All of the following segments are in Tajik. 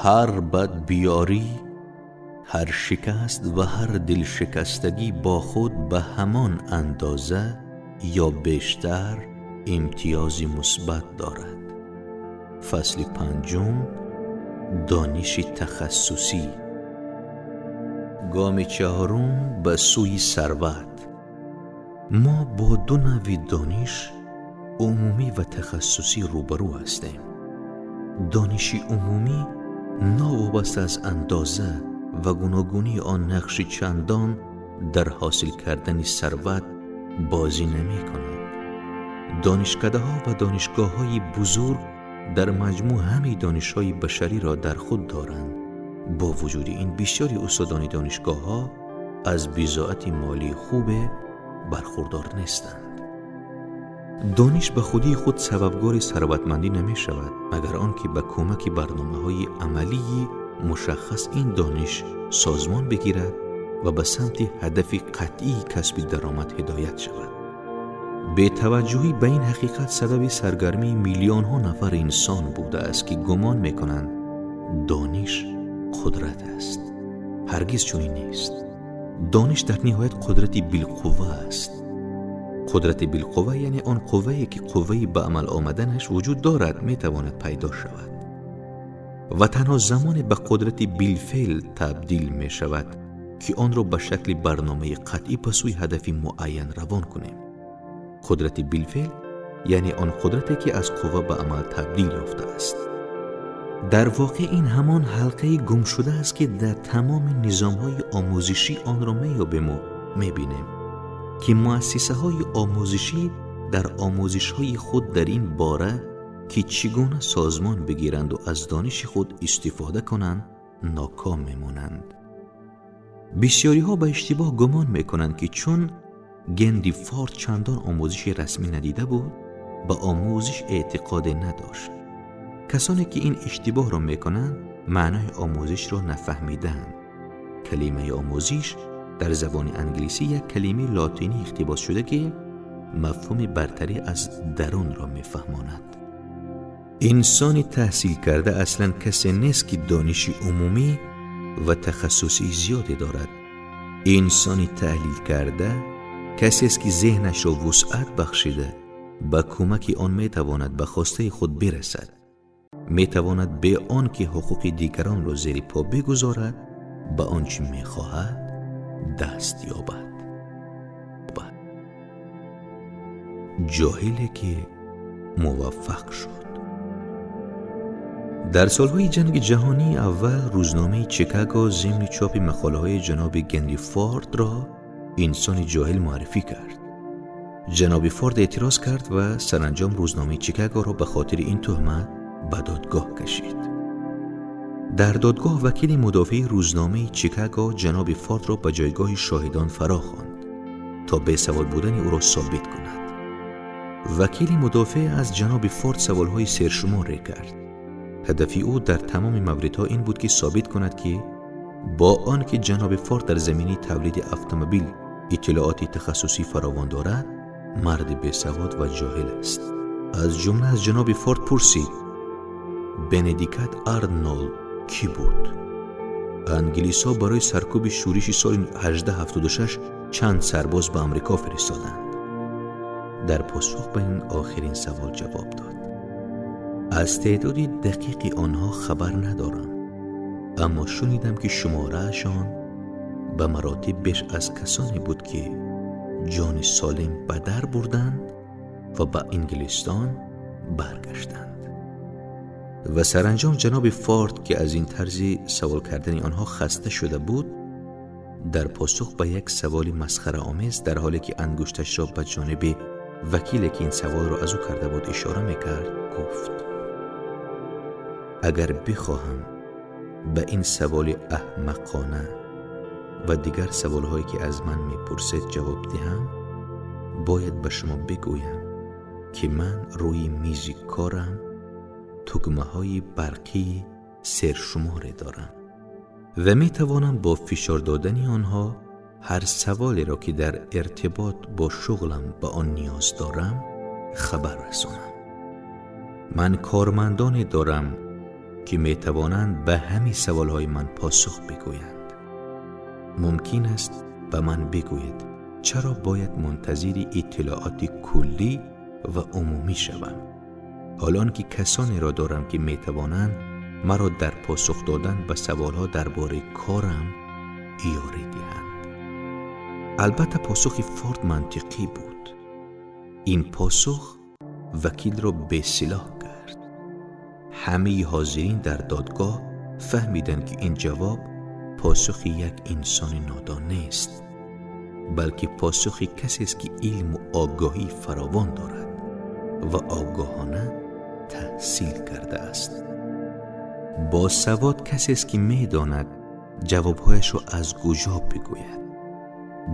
Ҳар бадбиёрӣ, ҳар шикаст ва ҳар дилшикастагӣ бо худ ба ҳамон андоза ё бештар имтиёзи мусбат дорад. Фасли панҷум: дониши тахассусӣ. Гоми чаҳорум ба сӯи сарват. Мо бо ду навъи дониш, умумӣ ва тахассусӣ, рӯбарӯ ҳастем. Дониши умумӣ новобаста аз андоза ва гуногунии он нақши чандон дар ҳосил кардани сарват бозӣ намекунад. Донишкадаҳо ва донишгоҳҳои бузург дар маҷмӯъ ҳамаи донишҳои башариро дар худ доранд. Бо вуҷуди ин, бисёри устодони донишгоҳҳо аз бизоати молии хубе бархурдор нестанд. Дониш ба худии худ сабабгори сарватмандӣ намешавад, магар он ки ба кӯмаки барномаҳои амалии мушаххас ин дониш созмон бигирад ва ба самти ҳадафи қатъии касби даромад ҳидоят шавад. Бетаваҷҷӯҳӣ ба ин ҳақиқат сабаби саргармии миллионҳо нафар инсон будааст, ки гумон мекунанд, дониш қудрат аст. Ҳаргиз чунин нест. Дониш дар ниҳоят қудрати билқувва аст. Қудрати билқувва, яъне он қуввае, ки қувваи ба амал омаданаш вуҷуд дорад, метавонад пайдо шавад ва танҳо замоне ба қудрати билфеъл табдил мешавад, ки онро ба шакли барномаи қатъӣ ба сӯи ҳадафи муайян равон кунем. Қудрати билфеъл, яъне он қудрате, ки аз қувва ба амал табдил ёфтааст. Дар воқеъ ин ҳамон ҳалқаи гумшуда аст, ки дар тамоми низомҳои омӯзишӣ онро меёбему мебинем, ки муассисаҳои омӯзишӣ дар омӯзишҳои худ дар ин бора, ки чӣ гуна созмон бигиранду аз дониши худ истифода кунанд, ноком мемонанд. Бисёриҳо ба иштибоҳ гумон мекунанд, ки чун Генри Форд чандон омӯзиши расмӣ надида буд, ба омӯзиш эътиқоде надошт. Касоне, ки ин иштибоҳро мекунанд, маънои омӯзишро нафаҳмидаанд. Калимаи омӯзиш дар забони англисӣ як калимаи лотинӣ иқтибос шуда, ки мафҳуми бартарӣ аз дарунро мефаҳмонад. Инсони таҳсилкарда аслан касе нест, ки дониши умумӣ ва тахассусии зиёде дорад. Инсони таҳсилкарда касест, ки зеҳнашро вусъат бахшида, ба кӯмаки он метавонад ба хостаи худ бирасад, метавонад бе он ки ҳуқуқи дигаронро зери по бигузорад, ба он чӣ мехоҳад даст ёбад. Ҷоҳиле, ки муваффақ шуд. Дар солҳои ҷанги ҷаҳонии аввал рӯзномаи Чикаго зимни чопи мақолаҳои ҷаноби Генри Фордро инсони ҷоҳил муаррифӣ кард. Ҷаноби Форд эътироз кард ва саранҷом рӯзномаи Чикагоро ба хотири ин тӯҳмат ба додгоҳ кашид. Дар додгоҳ вакили мудофеи рӯзномаи Чикаго ҷаноби Фордро ба ҷойгоҳи шоҳидон фаро хонд, то бесавод будани ӯро собит кунад. Вакили мудофеъ аз ҷаноби Форд саволҳои сершуморе кард. Ҳадафи ӯ дар тамоми мавридҳо ин буд, ки собит кунад, ки бо он ки ҷаноби Форд дар заминаи тавлиди автомобил иттилооти тахассусӣ фаровон дорад, марди бесавод ва ҷоҳил аст. Аз ҷумла аз ҷаноби Форд пурсид: Бенедикт Арнолд кӣ буд? Англисҳо барои саркӯби шӯриши соли 1876 чанд сарбоз ба Амрико фиристоданд? Дар посух ба ин охирин савол ҷавоб дод: «Аз теъдоди дақиқи онҳо хабар надорам, аммо шунидам, ки шумораашон ба маротиб беш аз касоне буд, ки ҷони солим ба дар бурданд ва ба Инглистон баргаштанд». Ва саранҷом ҷаноби Форд, ки аз ин тарзи савол кардани онҳо хаста шуда буд, дар посух ба як саволи масхараомез, дар ҳоле ки ангушташро ба ҷониби вакиле, ки ин саволро аз ӯ карда буд, ишора мекард, гуфт: «Агар бихоҳам ба ин саволи аҳмақона ва дигар саволҳое, ки аз ман мепурсед, ҷавоб диҳам, бояд ба шумо бигӯям, ки ман рӯи мизи корам тугмаҳои барқии сершуморе дорам ва метавонам бо фишор додани онҳо ҳар саволеро, ки дар иртибот бо шуғлам ба он ниёз дорам, хабар расонам. Ман кормандоне дорам, ки метавонанд ба ҳамаи саволҳои ман посух бигӯянд. Мумкин аст ба ман бигӯед, чаро бояд мунтазири иттилооти куллӣ ва умумӣ шавам, ҳол он ки касонеро дорам, ки метавонанд маро дар посух додан ба саволҳо дар бораи корам ёрӣ диҳанд. Албатта, посухи Форд мантиқӣ буд. Ин посух вакилро бесилоҳ кард. Ҳамаи ҳозирин дар додгоҳ фаҳмиданд, ки ин ҷавоб посухи як инсони нодон нест, балки посухи касест, ки илму огоҳии фаровон дорад ва огоҳона таҳсил кардааст. Босавод касест, ки медонад ҷавобҳояшро аз куҷо бигӯяд.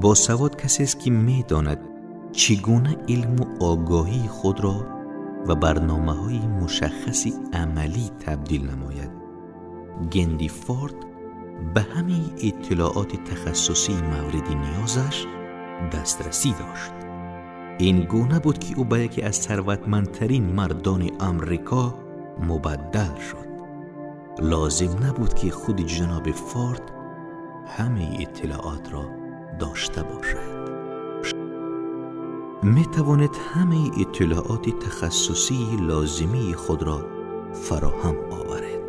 Босавод касест, ки медонад чӣ гуна илму огоҳии худро ба барномаҳои мушаххаси амалӣ табдил намояд. Генри Форд ба ҳамаи иттилооти тахассусии мавриди ниёзаш дастрасӣ дошт. Ин гуна буд, ки ӯ ба яке аз сарватмандтарин мардони Амрико мубаддал шуд. Лозим набуд, ки худи ҷаноби Форд ҳамаи иттилоотро дошта бошад. Метавонед ҳамаи иттилооти тахассусии лозимии худро фароҳам оваред.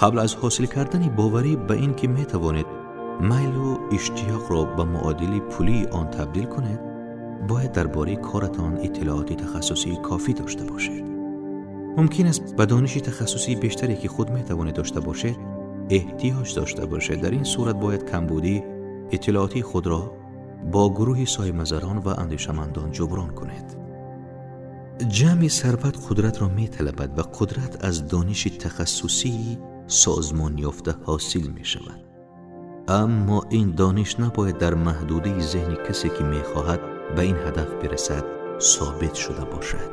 Қабл аз ҳосил кардани боварӣ ба ин ки метавонед майлу иштиёқро ба муодили пулии он табдил кунед, бояд дар бораи коратон иттилооти тахассусии кофӣ дошта бошед. Мумкин аст ба дониши тахассусии бештаре, ки худ метавонед дошта бошед, эҳтиёҷ дошта бошед. Дар ин сурат бояд камбудии иттилоотии худро бо гурӯҳи соҳибназарон ва андешамандон ҷуброн кунед. Ҷамъи сарват қудратро металабад ва қудрат аз дониши тахассусии созмонёфта ҳосил мешавад. Аммо ин дониш набояд дар маҳдудаи зеҳни касе, ки мехоҳад ба ин ҳадаф бирасад, собит шуда бошад.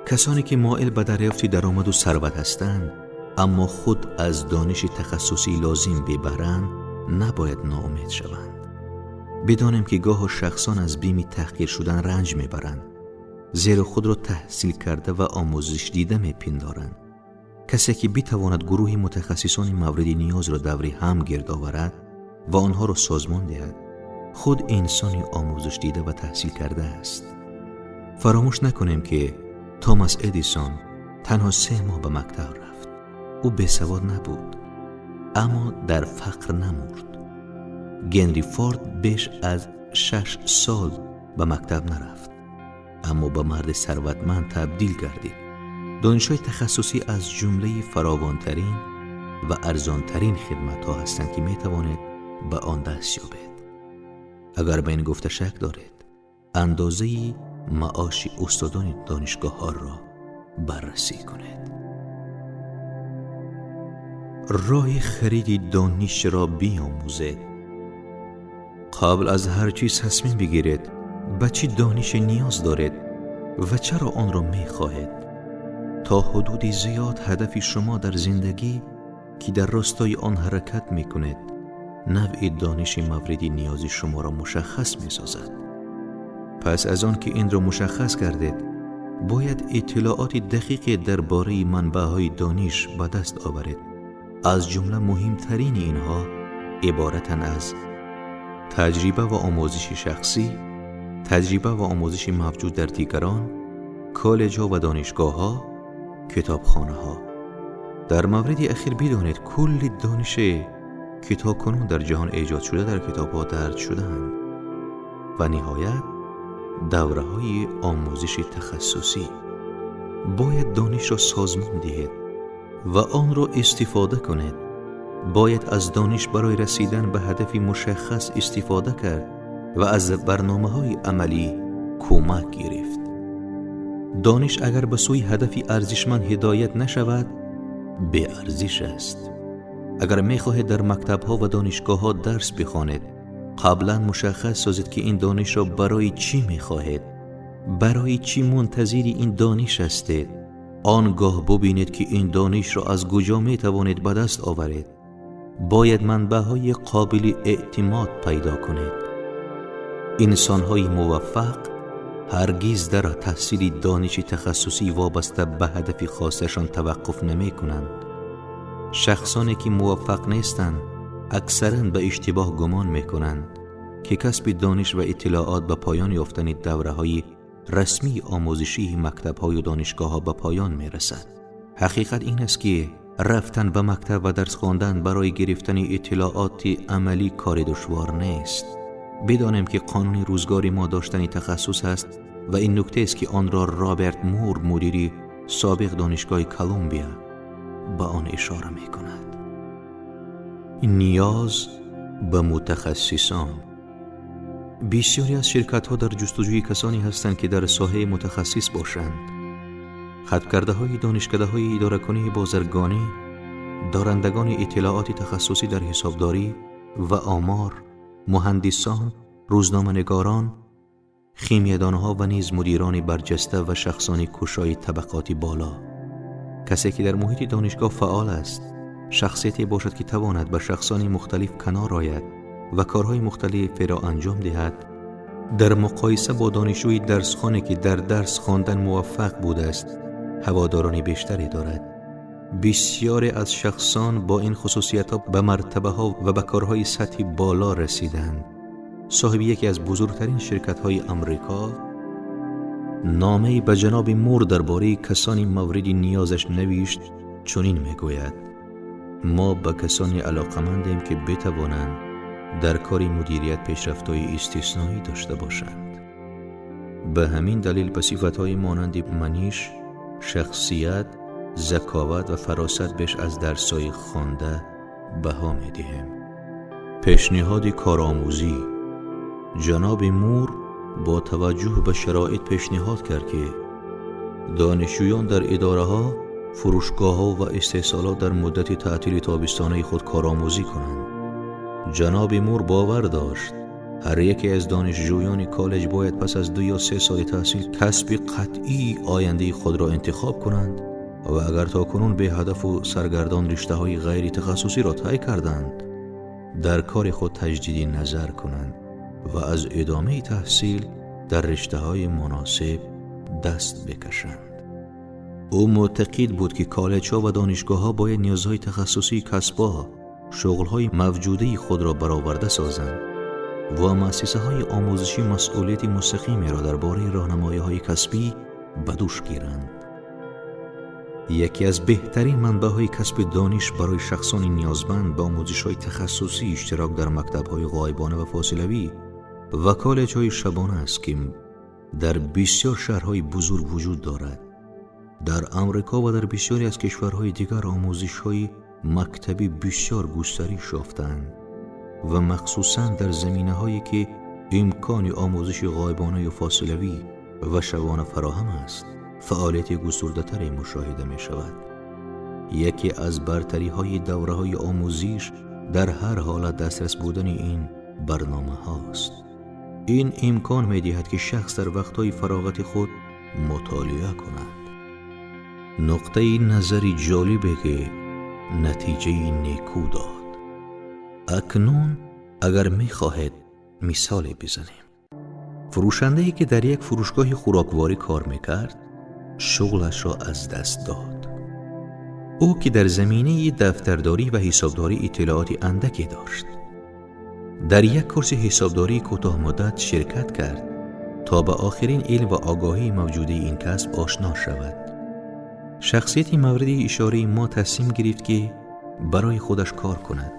Касоне ки моил ба дарёфти даромаду сарват ҳастанд, аммо худ аз дониши тахассусии лозим бебаҳранд, набояд ноумед шаванд. Бидонем, ки гоҳо шахсон аз бими таҳқир шудан ранҷ мебаранд, зеро худро таҳсил карда ва омӯзишдида мепиндоранд. Касе ки битавонад гурӯҳи мутахассисони мавриди ниёзро даври ҳам гирд оварад ва онҳоро созмон диҳад, худ инсони омӯзишдида ва таҳсил карда аст. Фаромӯш накунем, ки Томас Эдисон танҳо 3 моҳ ба мактаб рафт. Ӯ бесавод набуд, аммо дар фақр намурд. Генри Форд беш аз 6 сол ба мактаб нарафт, аммо ба марди сарватманд табдил гардид. Донишҳои тахассусӣ аз ҷумлаи фаровонтарин ва арзонтарин хидматҳо ҳастанд, ки метавонед ба он даст ёбед. Агар ба ин гуфта шак доред, андозаи маоши устодони донишгоҳҳоро баррасӣ кунед. Роҳи хариди донишро биомӯзед. Қабл аз ҳар чиз тасмим бигиред, ба чӣ донише ниёз доред ва чаро онро мехоҳед. То ҳудуди зиёд ҳадафи шумо дар зиндагӣ, ки дар ростои он ҳаракат мекунед, навъи дониши мавриди ниёзи шуморо мушаххас месозад. Пас аз он ки инро мушаххас кардед, бояд иттилооти дақиқе дар бораи манбаъҳои дониш ба даст оваред. Аз ҷумла муҳимтарини инҳо иборатанд аз таҷриба ва омӯзиши шахсӣ, таҷриба ва омӯзиши мавҷуд дар дигарон, коллеҷҳо ва донишгоҳҳо, китобхонаҳо. Дар мавриди ахир бидонед, кулли донише, ки то кунун дар ҷаҳон эҷод шуда, дар китобҳо дарҷ шудаанд. Ва ниҳоят, давраҳои омӯзиши тахассусӣ. Бояд донишро созмон диҳед ва онро истифода кунед. Бояд аз дониш барои расидан ба ҳадафи мушаххас истифода кард ва аз барномаҳои амалӣ кӯмак гирифт. Дониш агар ба сӯи ҳадафи арзишманд ҳидоят нашавад, беарзиш аст. Агар мехоҳед дар мактабҳо ва донишгоҳҳо дарс бихонед, қаблан мушаххас созед, ки ин донишро барои чӣ мехоҳед, барои чӣ мунтазири ин дониш ҳастед. Он гоҳ бубинед, ки ин донишро аз куҷо метавонед ба даст оваред. Бояд манбаъҳои қобили эътимод пайдо кунед. Инсонҳои муваффақ ҳаргиз дар таҳсили дониши тахассусӣ вобаста ба ҳадафи хосашон таваққуф намекунанд. Шахсоне ки муваффақ нестанд аксаран ба иштибоҳ гумон мекунанд ки касби дониш ва иттилоот ба поён ёфтани давраҳои расмии омӯзишии мактабҳою донишгоҳҳо ба поён мерасад. Ҳақиқат ин аст ки рафтан ба мактаб ва дарс хондан барои гирифтани иттилооти амалӣ кори душвор нест. Бидонем ки қонуни рӯзгори мо доштани тахассус аст ва ин нуктаест ки онро Роберт Мур, мудири собиқ донишгоҳи Колумбия, ба он ишора мекунад. Ниёз ба мутахассисон. Бисёре аз ширкатҳо дар ҷустуҷӯи касоне ҳастанд ки дар соҳаи мутахассис бошанд. Хатмкардаҳои донишкадаҳои идоракунии бозаргонӣ, дорандагони иттилооти тахассусӣ дар ҳисобдорӣ ва омор, муҳандисон, рӯзноманигорон, химиядонҳо ва низ мудирони барҷаста ва шахсони кушои табақоти боло. Касе ки дар муҳити донишгоҳ фаъол аст, шахсияте бошад ки тавонад ба шахсони мухталиф канор ояд ва корҳои мухталиферо анҷом диҳад, дар муқоиса бо донишҷӯи дарсхоне ки дар дарс хондан муваффақ будааст, ҳаводорони бештаре дорад. Бисёре аз шахсон бо ин хусусиятҳо ба мартабаҳо ва ба корҳои сатҳи боло расиданд. Соҳиби яке аз бузургтарин ширкатҳои Амрико номае ба ҷаноби Мур дар бораи касони мавриди ниёзаш навишт, чунин мегӯяд: мо ба касоне алоқамандем ки битавонанд дар кори мудирият пешрафтҳои истисноӣ дошта бошанд. Ба ҳамин далел ба сифатҳои монанди маниш, шахсият, заковат ва фаросат беш аз дарсҳои хонда баҳо медиҳем. Пешниҳоди коромӯзӣ. Ҷаноби Мур бо таваҷҷӯҳ ба шароит пешниҳод кард ки донишҷӯён дар идораҳо, фурӯшгоҳҳо ва истеҳсолот дар муддати таътили тобистонаи худ коромӯзӣ кунанд. Ҷаноби Мур бовар дошт, ҳар яке аз донишҷӯёни коллеҷ бояд пас аз 2 ё 3 соли таҳсил касби қатъии ояндаи худро интихоб кунанд ва агар то кунун беҳадафу саргардон риштаҳои ғайритахассусиро тай карданд, дар кори худ таҷдиди назар кунанд ва аз идомаи таҳсил дар риштаҳои муносиб даст бикашанд. Ӯ мӯътақид буд ки коллеҷҳо ва донишгоҳҳо бояд ниёзҳои тахассусии касбҳо, шуғлҳои мавҷудаи худро бароварда созанд ва муассисаҳои омӯзишӣ масъулияти мустақимеро дар бораи роҳнамоиҳои касбӣ ба дӯш гиранд. Яке аз беҳтарин манбаъҳои касби дониш барои шахсони ниёзманд ба омӯзишҳои тахассусӣ иштирок дар мактабҳои ғоибона ва фосилавӣ ва коллеҷҳои шабона аст ки дар бисёр шаҳрҳои бузург вуҷуд дорад. Дар Амрико ва дар бисёре аз кишварҳои дигар омӯзишҳои мактабӣ бисёр густариш ёфтаанд ва махсусан дар заминаҳое ки имкони омӯзиши ғоибонаю фосилавӣ ва шабона фароҳам аст, фаъолияти густурдатаре мушоҳида мешавад. Яке аз бартариҳои давраҳои омӯзиш дар ҳар ҳолат дастрас будани ин барномаҳост. Ин имкон медиҳад ки шахс дар вақтҳои фароғати худ мутолиа кунад. Нуқтаи назари ҷолибе ки натиҷаи некӯ дод. Акнун агар мехоҳед мисоле бизанем. Фурӯшандае ки дар як фурӯшгоҳи хӯрокворӣ кор мекард, шуғлашро аз даст дод. Ӯ ки дар заминаи дафтардорӣ ва ҳисобдорӣ иттилооти андаке дошт, дар як курси ҳисобдории кӯтоҳмуддат ширкат кард то ба охирин илм ва огоҳии мавҷудаи ин касб ошно шавад. Шахсияти мавриди ишораи мо тасмим гирифт ки барои худаш кор кунад.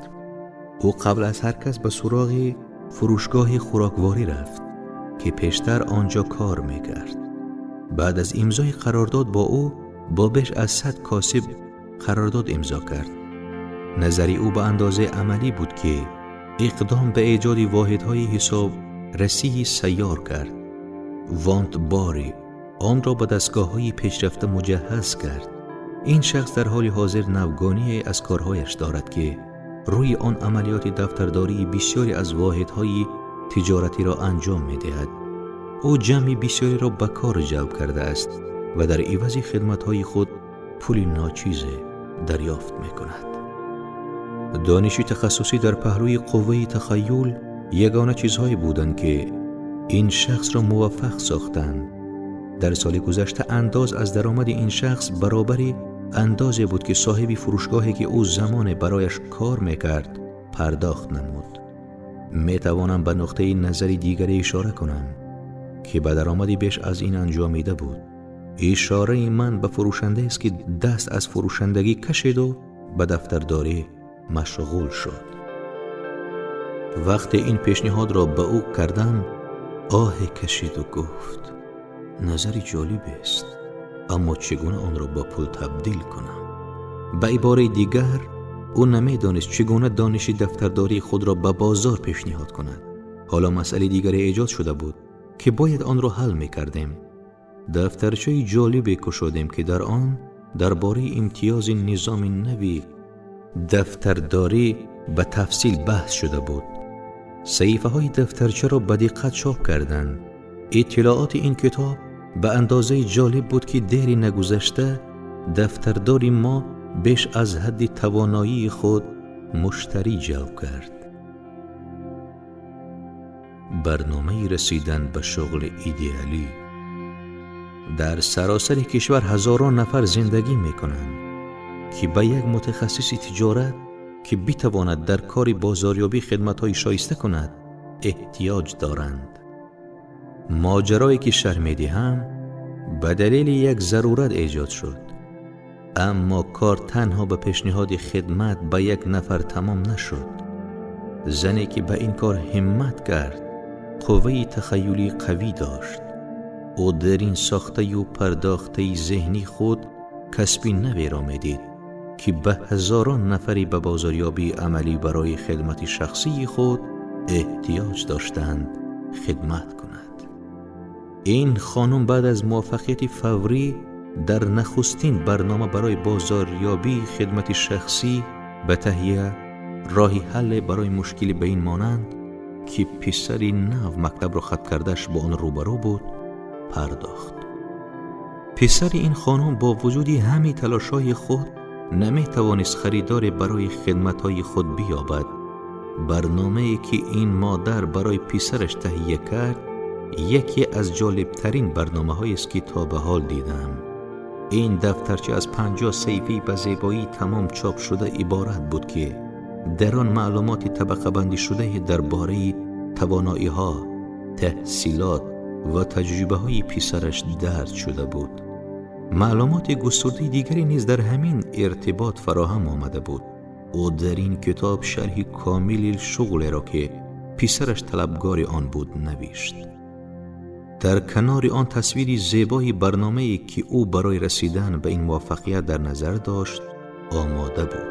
Ӯ қабл аз ҳар кас ба суроғи фурӯшгоҳи хӯрокворӣ рафт ки пештар он ҷо кор мекард. Баъд аз имзои қарордод бо ӯ бо беш аз 100 косиб қарордод имзо кард. Назари ӯ ба андозаи амалӣ буд ки иқдом ба эҷоди воҳидҳои ҳисобрасии сайёр кард. Вонтбори онро ба дастгоҳҳои пешрафта муҷаҳҳаз кард. Ин шахс дар ҳоли ҳозир навгоние аз корҳояш дорад ки рӯи он амалиёти дафтардории бисёре аз воҳидҳои тиҷоратиро анҷом медиҳад. Ӯ ҷамъи бисёреро ба кор ҷалб кардааст ва дар ивази хидматҳои худ пули ночизе дарёфт мекунад. Дониши тахассусӣ дар паҳлӯи қувваи тахаюл ягона чизҳое буданд ки Ин шахсро муваффақ сохтанд. Дар соли гузашта андоз аз даромади ин шахс баробари андозе буд, ки соҳиби фурӯшгоҳе, ки ӯ замоне барояш кор мекард, пардохт намуд. Метавонам ба нуқтаи назари дигаре ишора кунам, ки ба даромади беш аз ин анҷомида буд. Ишораи ман ба фурӯшандаест, ки даст аз фурӯшандагӣ кашиду ба дафтардорӣ машғул шуд. Вақте ин пешниҳодро ба ӯ кардам, оҳе кашиду гуфт: «Назари ҷолибест, аммо чӣ гуна онро ба пул табдил кунам?» Ба ибораи дигар, ӯ намедонист, чӣ гуна дониши дафтардории худро ба бозор пешниҳод кунад. Ҳоло масъалаи дигаре эҷод шуда буд, ки бояд онро ҳал мекардем. Дафтарчаи ҷолибе кушодем, ки дар он дар бораи имтиёзи низоми нави дафтардорӣ ба тафсил баҳс шуда буд. Саҳифаҳои дафтарчаро ба диққат чоп карданд. Иттилооти ин китоб ба андозаи ҷолиб буд, ки дери нагузашта дафтардори мо беш аз ҳадди тавоноии худ муштарӣ ҷалб кард. Барномаи расидан ба шуғли идеалӣ. Дар саросари кишвар ҳазорон нафар зиндагӣ мекунанд, ки ба як мутахассиси тиҷорат, ки битавонад дар кори бозорёбӣ хидматҳои шоиста кунад, эҳтиёҷ доранд. Моҷарое, ки шарҳ медиҳам, ба далели як зарурат эҷод шуд. Аммо кор танҳо ба пешниҳоди хидмат ба як нафар тамом нашуд. Зане, ки ба ин кор ҳиммат кард, қувваи тахаюлии қавӣ дошт. Ӯ дар ин сохтаю пардохтаи зеҳнии худ касби наверо медид, ки ба ҳазорон нафари ба бозорёбии амалӣ барои хидмати шахсии худ эҳтиёҷ доштанд хидмат кунад. Ин хонум баъд аз муваффақияти фаврӣ дар нахустин барнома барои бозорёбии хидмати шахсӣ ба таҳия роҳи ҳалле барои мушкиле ба ин монанд, ки писари нав мактабро хатм кардааш бо он рӯбарӯ буд, пардохт. Писари ин хонум бо вуҷуди ҳамаи талошҳои худ наметавонист харидоре барои хидматҳои худ биёбад. Барномае, ки ин модар барои писараш таҳия кард, яке аз ҷолибтарин барномаҳоест, ки то ба ҳол дидам. Ин дафтарча аз 50 саҳифаи ба зебоии тамом чоп шуда иборат буд, ки дар он маълумоти табақабандишудае дар бораи тавоноиҳо, таҳсилот ва таҷрибаҳои писараш дарҷ шуда буд. Маълумоти густурдаи дигаре низ дар ҳамин иртибот фароҳам омада буд. Ӯ дар ин китоб шарҳи комили шуғлеро, ки писараш талабгори он буд, навишт. Дар канори он тасвири зебои барномае, ки ӯ барои расидан ба ин муваффақият дар назар дошт, омода буд.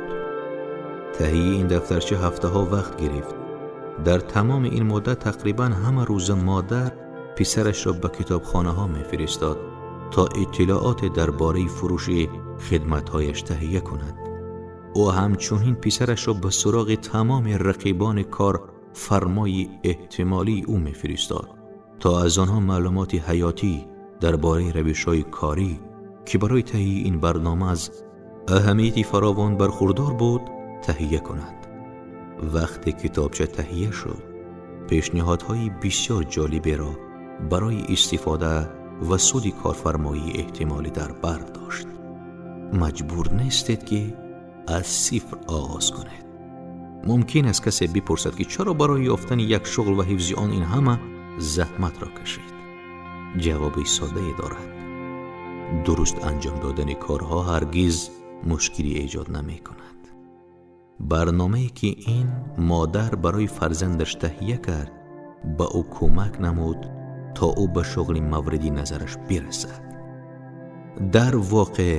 Таҳияи ин дафтарча ҳафтаҳо вақт гирифт. Дар тамоми ин муддат тақрибан ҳама рӯза модар писарашро ба китобхонаҳо мефиристод, то иттилооте дар бораи фурӯши хидматҳояш таҳия кунад. Ӯ ҳамчунин писарашро ба суроғи тамоми рақибони корфармои эҳтимолии ӯ мефиристод, то аз онҳо маълумоти ҳаётӣ дар бораи равишҳои корӣ, ки барои таҳияи ин барнома аз аҳамияти фаровон бархурдор буд, таҳия кунад. Вақте китобча таҳия шуд, пешниҳодҳои бисёр ҷолиберо барои истифода ва суди корфармоии эҳтимолӣ дар бар дошт. Маҷбур нестед, ки аз сифр оғоз кунед. Мумкин аст касе бипурсад, ки чаро барои ёфтани як шуғл ва ҳифзи он ин ҳама заҳматро кашид. Ҷавоби соддае дорад: дуруст анҷом додани корҳо ҳаргиз мушкилӣ эҷод намекунад. Барномае, ки ин модар барои фарзандаш таҳия кард, ба ӯ кӯмак намуд, то ӯ ба шуғли мавриди назараш бирасад. Дар воқеъ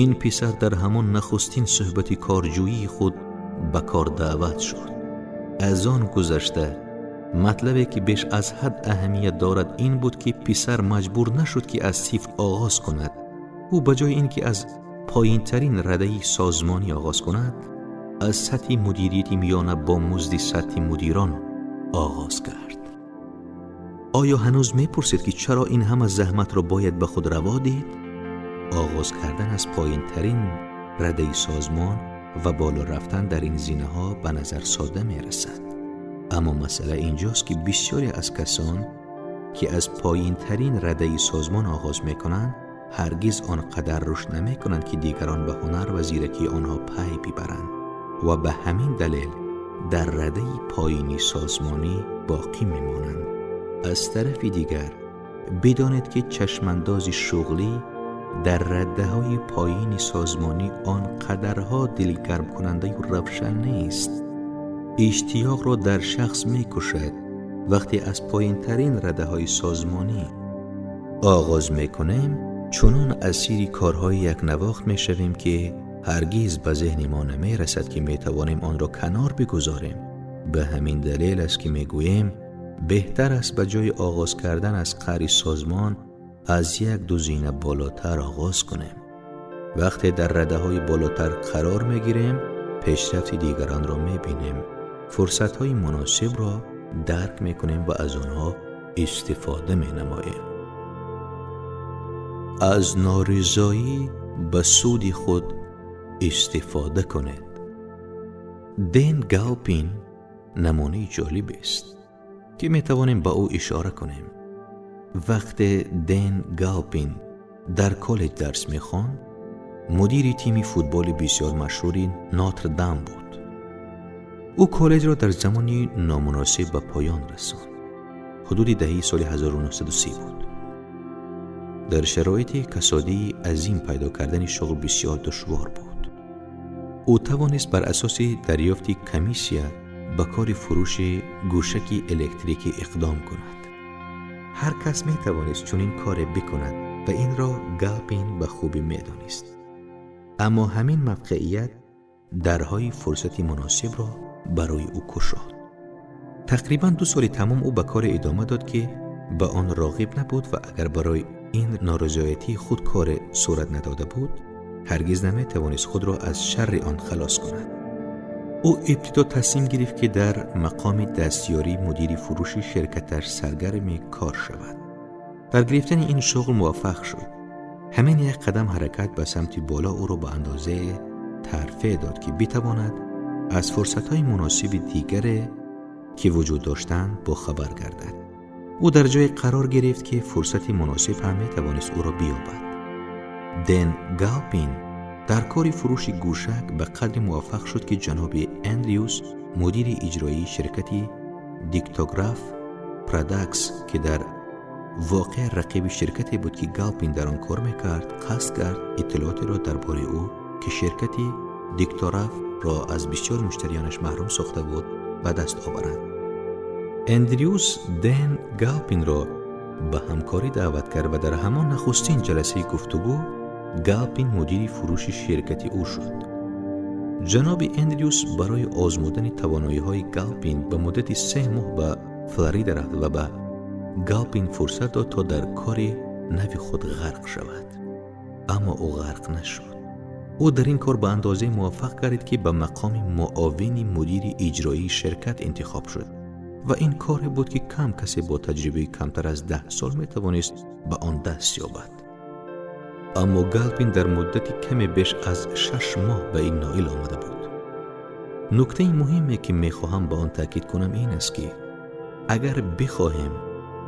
ин писар дар ҳамон нахустин суҳбати корҷӯии худ ба кор даъват шуд. Аз он гузашта, матлабе, ки беш аз ҳад аҳамият дорад, ин буд, ки писар маҷбур нашуд, ки аз сифр оғоз кунад. Ӯ ба ҷои ин ки аз поинтарин радаи созмонӣ оғоз кунад, аз сатҳи мудирияти миёна бо музди сатҳи мудирон оғоз кард. Оё ҳанӯз мепурсед, ки чаро ин ҳама заҳматро бояд ба худ раво дид? Оғоз кардан аз поинтарин радаи созмон ва боло рафтан дар ин зинаҳо ба назар содда мерасад. Аммо масъала инҷост, ки бисёре аз касон که از پایین ترین رده سازمان آغاز می کنند هرگز آنقدر رشد نمی کنند که دیگران به هنر و زیرکی آنها پی ببرند و به همین دلیل در رده پایینی سازمانی باقی می مانند. از طرف دیگر بدانید که چشمانداز شغلی در رده های پایین سازمانی آنقدرها دلگرم کننده و روشن نیست. اشتیاق را در شخص می کشد. وقتی از پایین ترین رده های سازمانی آغاز می کنیم چنان اسیر کارهای یک نواخت می شویم که هرگز به ذهن ما نمی رسد که می توانیم آن را کنار بگذاریم. به همین دلیل است که می گوییم بهتر است به جای آغاز کردن از قعر سازمان از یک دو زینه بالاتر آغاز کنیم. وقتی در رده های بالاتر قرار می گیریم پیشرفت دیگران را می بینیم، فرصت های مناسب را درک می کنیم و از آنها استفاده می نماییم. از نارضایی به سود خود استفاده کنید. دین گالپین نمونه جالب است که می توانیم به او اشاره کنیم. وقتی دین گالپین در کالج درس می خواند، مدیر تیم فوتبال بسیار مشهور ناتردام بود. او کالج را در زمانی نامناسب به پایان رساند. حدود دهه سال 1930 بود. در شرایط کسادی عظیم پیدا کردن شغل بسیار دشوار بود. او توانست بر اساس دریافت کمیسیا به کار فروش گوشک الکتریکی اقدام کند. هر کس می توانست چنین کار بکند و این را گالپین به خوبی می دانست. اما همین موقعیت درهای فرصت مناسب را برای او گشاد. تقریبا 2 سال تمام او به کار ادامه داد که به آن راغب نبود و اگر برای این نارضایتی خود کار صورت نداده بود هرگز نمی توانست خود را از شر آن خلاص کند. او ابتدا تصمیم گرفت که در مقام دستیاری مدیر فروش شرکتش سرگرم کار شود. در گرفتن این شغل موفق شد. همین یک قدم حرکت به سمت بالا او را به اندازه ترفیع داد که بتواند از فرصت‌های مناسب دیگر که وجود داشتند با خبر گردد. او در جای قرار گرفت که فرصت مناسب هم می‌توانست او را بیابد. دن گالپین در کار فروش گوشک به قدر موفق شد که جناب اندریوس مدیر اجرایی شرکت دیکتوگراف پرادکس که در واقع رقیب شرکتی بود که گالپین در آن کار میکرد قصد کرد اطلاعاتی را درباره او که شرکت دیکتوگراف را از بسیار مشتریانش محروم ساخته بود به دست آورد. اندریوس دن گالپین را به همکاری دعوت کرد و در همان نخستین جلسه گفتگو گالپین مدیر فروش شرکت او شد. جناب اندریوس برای آزمودن توانایی‌های گالپین به مدت 3 ماه به فلوریدا رفت و به گالپین فرصت داد تا در کار نو خود غرق شود. اما او غرق نشد. او در این کار به اندازه موفق گردید که به مقام معاون مدیر اجرایی شرکت انتخاب شد و این کاری بود که کم کسی با تجربه کمتر از 10 سال می توانست به آن دست یابد. اما گالپین در مدت کمی بیش از 6 ماه به این نائل آمده بود. نکته مهمی که می خواهم به آن تاکید کنم این است که اگر بخواهیم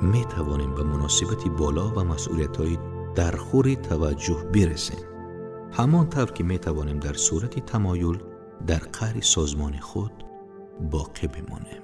می توانیم به مناسبت بالا و مسئولیت های درخور توجه برسیم. همان طور که می توانیم در صورت تمایل در قعر سازمان خود باقی بمانیم.